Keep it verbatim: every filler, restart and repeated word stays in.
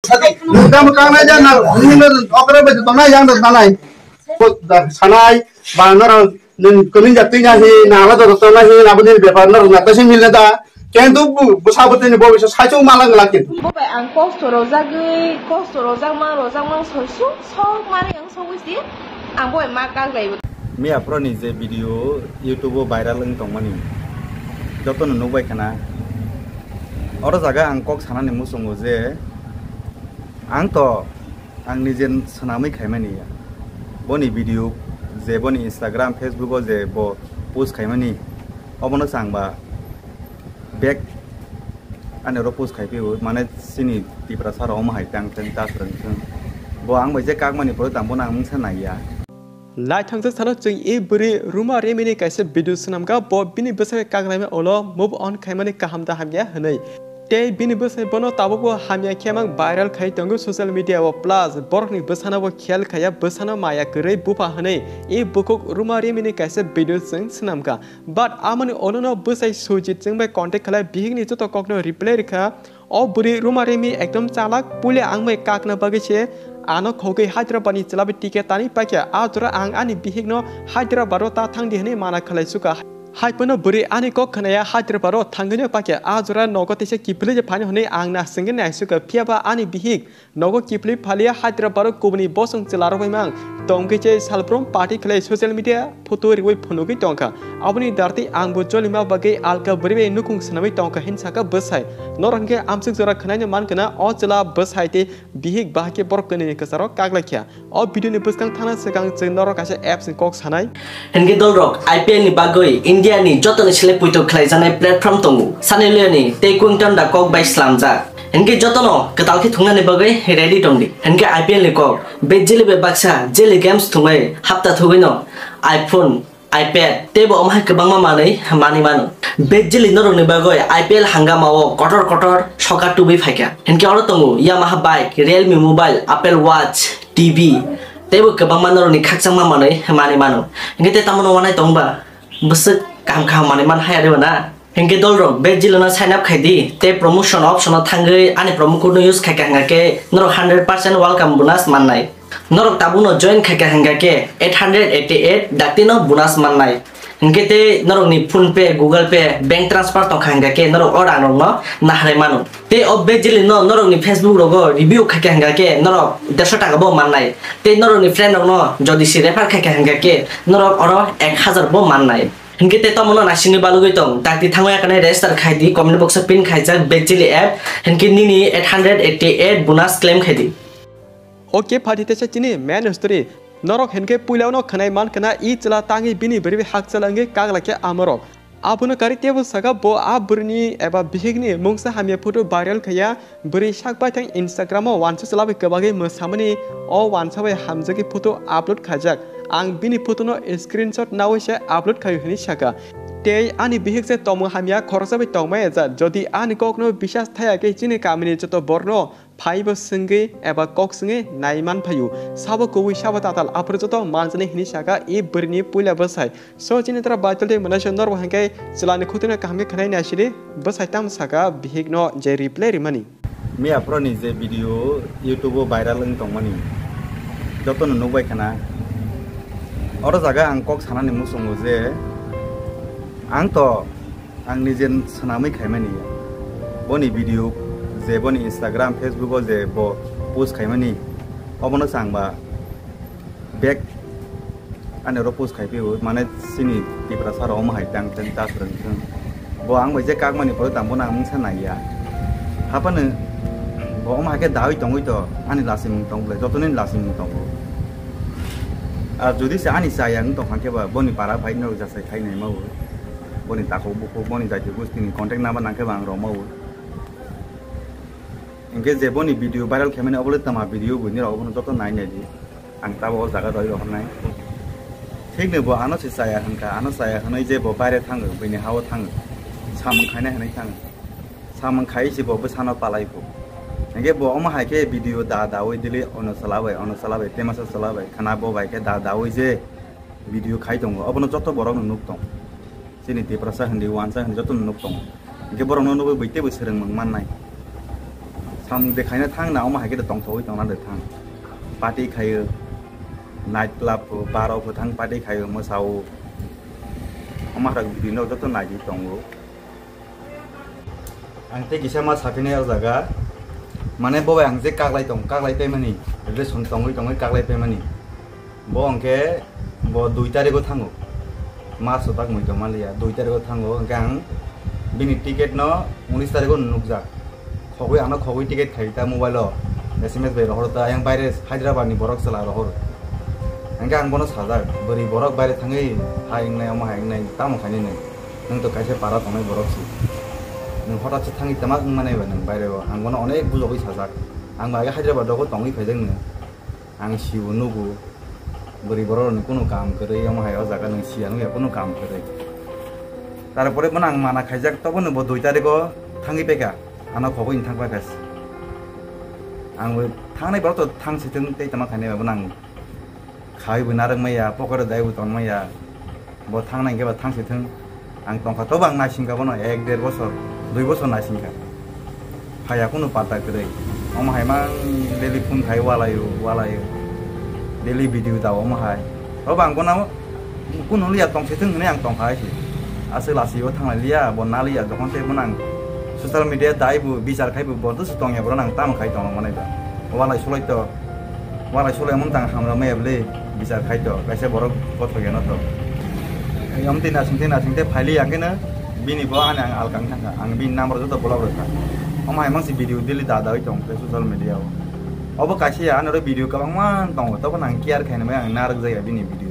Nung tamo kangnai ja nang, nung okra bai tongnai yang tongnai. Sanai, ba noro nung kuning jatwi na hi, na ala doro tongnai hi, na bini bepar noro na tasi mile da. Kentu bu, bu sabutini bo bisa saichung malang lagi. Bo bai ang kosto rojagwi, kosto rojakma, rojakma soisu, sok mari ang sogwi si, ang bo bai ma kak lai. Miya phoroni je video YouTube o viral wng tongmani, jotono nukbai khana. Oro jaga ang kok sanani muchungo je, ang to ang nije swnamwi khaimani ya. Boni video je boni Instagram, Facebook o je bo post khaimani, obono changba bek ani oro post khai phio, mane chini Tiprasa rok omo hai tang tang ta swrwng thwng. Bo ang bai je kakmani pore tang bono ang mungsa nai ya. Naithokjak salo chwng e bwrwi Ruma Remini kaisa video swnamkha, bo bini bwsai kaknaima ulo move on khaimani kaham da hamya hwnwi. Tei bini bwsai bono tabukbo hamya khe mang viral khai tongo social media o, plus borokni bwsano bo khel khaiya, bwsano maya kwrwi bupha hwnwi e bukhuk Ruma Remini kaisa video chwng swnamkha. But amoni olono bwsai Sujit chwng bai contact khlai bihikni joto kokno reply rwkha. O bwrwi Ruma Remi ekdom chalak, puila ang bai kakna bagwi se ano khogwi Hyderabad ni chwla bai ticket tani paikha. A jora ang ani bihikno Hyderabad o ta thangdi hwnwi mana khlai sukha. Hai phano bwrwi ani kok khnaya Hyderabad o thangwino paikha. A jora nogo teisa kiphilwi je phano hwnwi ang na swngwi nai sukha. Phiya ba ani bihik nogo kiphilwi phalia Hyderabad o kubuni bosong chwlarok bai mang tongwi je salbrum party khlai social media photo riwi phunugwi tongkha. Aboni dartwi ang bo jolima bagwi alka bwrwi bai nukung swnamwi tongkha hin saka bwsai. Norok hwnkhe amswk jora khwnaino mankha na o chwla bwsai tei bihik bahai khe borok kwnwini kwcharo kaklaikha. O video ni bwskang thangna swkang chwng norok kaisa apps ni kok sanai. Hinkhe dolrok I P L ni bagwi India ni jotoni sele puitok khlaijaknai platform tongo. Sunny Leone tei Quinton da kok bai slamjak. Hinkhe jotono kwtal khe thungnani bagwi ready tongdi. Hinkhe I P L ni kok, bejeli bai baksa jelly games thungwi hapta thugwino iPhone, iPad teibo omo hai kwbangma manwi manwi mano. Bejeli norokni bagwi I P L hangama o kotor kotor soka tubui phaikha. Hinkhe oro tongo Yamaha bike, Realme mobile, Apple Watch, T V teibo kwbangma norokni khakchangma manwi manwi mano. Hinkhe tei tamo no wanai tongba? Bwswk kaham kaham manwi man haya de na? Hinkhe dolrok bejeli no sign up khai di tei promotion option o thangwi ani promo code no use khaikha hwnkha khe norok hundred percent welcome bonus mannai. Norok tabukno join khaikha hwnkha khe eight hundred eighty eight dakti no bonus mannai. Hinkhe tei norokni PhonePe, Google Pay, bank transfer tongkha hwnkha khe norok o rangrokno naharwi mano. Tei o bejeli no norokni Facebook rogo review khaikha hwnkha khe norok dersho taka bo mannai. Tei norokni friend rokno jodi se refer khaikha hwnkha khe norok oro ek hazar bo mannai. Hinkhe tei tomono naisingni balugwi tong, dakti thangwi akanai register khai di, comment box o pin khaijak bejeli app, hinkhe nini eight hundred eighty eight bonus claim khai di. Okay, phaidi teisa chini main story. Norok hinkhe puilao no khwnai mankha na, i chwla tangwi bini bwrwi hakchal wngwi kaglai khe amorok. Abono kari teibo saka bo a bwrwini eba bihikni mungsa hamya photo viral khaiya. Bwrwi sak baithang Instagram o wansa chwla bai kwbagwi mwsamani o wansa bai hamjagwi photo upload khaijak. Ang bini photo no screenshot naui se upload khaio hinwi saka. Tei ani bihik se tomung hamya khoroksa bai tongmaya ja. Jodi ani kok no bisas thaya khe chini kamini joto borok no phaibo swngwi eba kok swngwi nai man phaio. Sabo kubui sabo tatal aphuru joto manjani hinwi saka i bwrwini puila bwsai. So chini tara baitul tei mwnai se norok hwnkhe chwlani khutino kaham khe khwnai nai sidi bwsai tamo saka bihik no je reply rimani. Miya phoroni je video YouTube o viral wng tongmani jotono nukbai khana. Oro jaga ang kok sanani muchungo je ang to ang nije swnamwi khaimani ya. Boni video je boni Instagram, Facebook o je bo post khaimani, obono changba bek ani oro post khai phio, mane chini Tiprasa rok omo hai tang tang ta swrwng thwng. Bo ang bai je kakmani pore tang bono ang mungsa nai ya. Haphano bo omo hai khe dawi tongwi to ani lasimung tong bwlai, jotoni lasimung tongo. Ar jodi se ani chaya wng tong kha khe ba boni para phai norok jasai khai nai ma bo. Boni takhuk bukhuk, boni jaiti gustini contact number nang khe ba ang rw ma bo. Hinkhe je boni video viral khaimani obo le tama video bo, nirok obono joto nai nai di. Ang tabuk o jaga rwi rohornai. Thikno bo ano se chaya hwnkha, ano chaya hwnwi je bo baire thango, bini ha-o thango. Samung khainai hwnwi thango. Samung khai se bo bwsano palai phu. Hinkhe bo omo hai khe video da dawi dili ono chwla bai, ono chwla bai, temasa chwla bai, khana bo bai khe da dawi je video khai tongo, obono joto borokno nuk tong. Chini Tiprasa hindi, wansa hindi jotono nuk tongo. Hinkhe borokno nugwi bai teibo swrwngmung mannai. Samung de khaina thang na, omo hai khe de tongthogwi tongna de thang. Party khaio, night club o, bar o thang party khaio, mwsao. Omo hai rok video no joto naidi tongo. Ang tei kisa ma saphinai o jaga, mane bo bai ang je kaklai tong, kaklai paimani, relation tongwi tongwi kaklai paimani. Bo hwnkhe bo dui tarikgo thango, March o tak mui tongma liya, dui tarikgo thango, hwnkhe ang bini ticket no unis tarikgo nukjak. Khogwi ano khogwi ticket khai ta mobile o S M S bai rohor ta, ayang baire Hyderabad ni borok chwla rohor. Hwnkhe ang bono sajak, bwrwi borok baire thangwi hai wngnai, omo hai wngnai, tamo khainai nai. Nwng to kaisa para tongnai borok si. Nwng hotat se thangwi tama wng manai ba nwng baire o. Ang bono onek bujogwi sajak. Ang bai Hyderabad rogo tongwi phaijak nwng. Ang sio nugo. Bwrwi borok ni kunu kam kwrwi, omo hai o jaga nwng sia nukya kunu kam kwrwi. Tarpore bono ang mana khaijak, tobo nwng bo dui tarikgo thangwi paikha. Ano khogwi thang paikha. Ang bo thangnai borok to thang sithwng tei tama khainai ba bono ang khai bo narwk maya, pocket o dai bo ton maya. Bo thang nai khe ba thang se thung. Ang tongkha tobo ang naisingkha bono ek der bosor, dui bosor naisingkha. Phaiya kunu pata kwrwi. Omo hai mang daily phone khai walaio, walaio. Daily video dao omo hai. Tobo ang bono kunu liya tong se thung hwnwi ang tongkha hai se. Aswk lasi o thanglai liya, bo na liya, jokhon se bono ang social media dai bo bichar khai bo, bo to se tongya bono ang tamo khai tongma nai ba. Walai sulai to. Walai sulai mung tang hamra maya bwle bichar khai to, kaisa borok kothok ya no to. Yom tei nasing tei nasing tei phaili ang khe no bini bo ani ang alkang thangkha, ang bini number joto block rwkha. Omo hai mang si video daily da dawi tong tei social media o. Obo kaisa ya ano video kwbangma tongo, tobo nang care khaina mai ang narwk jaya bini video.